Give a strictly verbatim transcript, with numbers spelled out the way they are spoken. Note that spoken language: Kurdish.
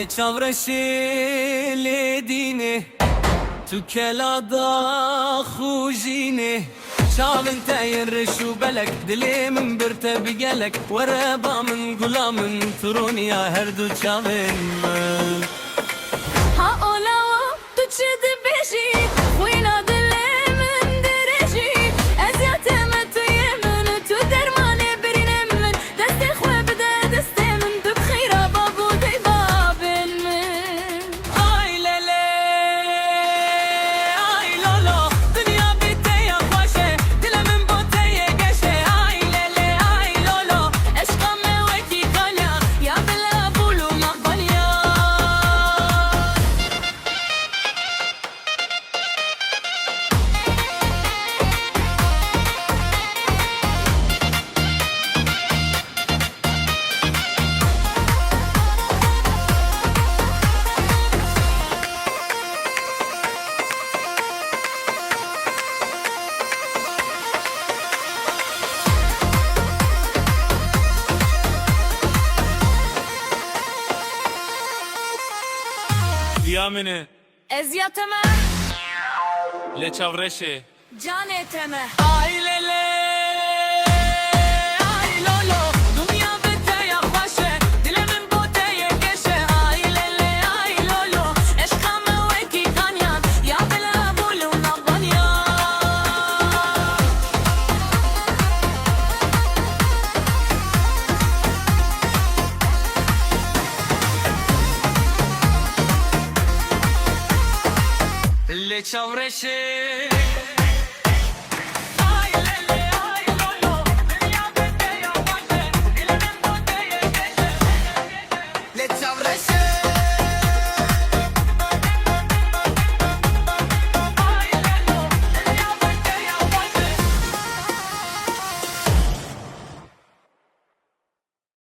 Çavreşê lê dînê, tu kela daxujînê. Çavin te yên reş û belek, dilê min bir te bi gelek. Were ba min, gula min, tu rûniya her du çavên min. Ha olawa, tu çi dibêjî? Xwîna dilê min dirêjî. Ez ya te me, tu yê min, tu dermanê birînê min. Destê xwe bide destê min, tu bi xeyra bav û dey babên min. Ay lele, ay lolo, dinya bê te ya xweş e, dilê min bo te yê geş e. Ay lele, ay lolo, eşqa me wekî kanya, ya bila bûl û mexbanya. Diya min e. Ez ya te me. Lê çavreşê. Canê te me. Ay lele, ay lolo, dinya bi te ya xweş e, dilê min bo te yê geş e. Ay lele, ay lolo, eşqa me wekî kanyan, ya bila bûl û nabanya. Lê çavreşê.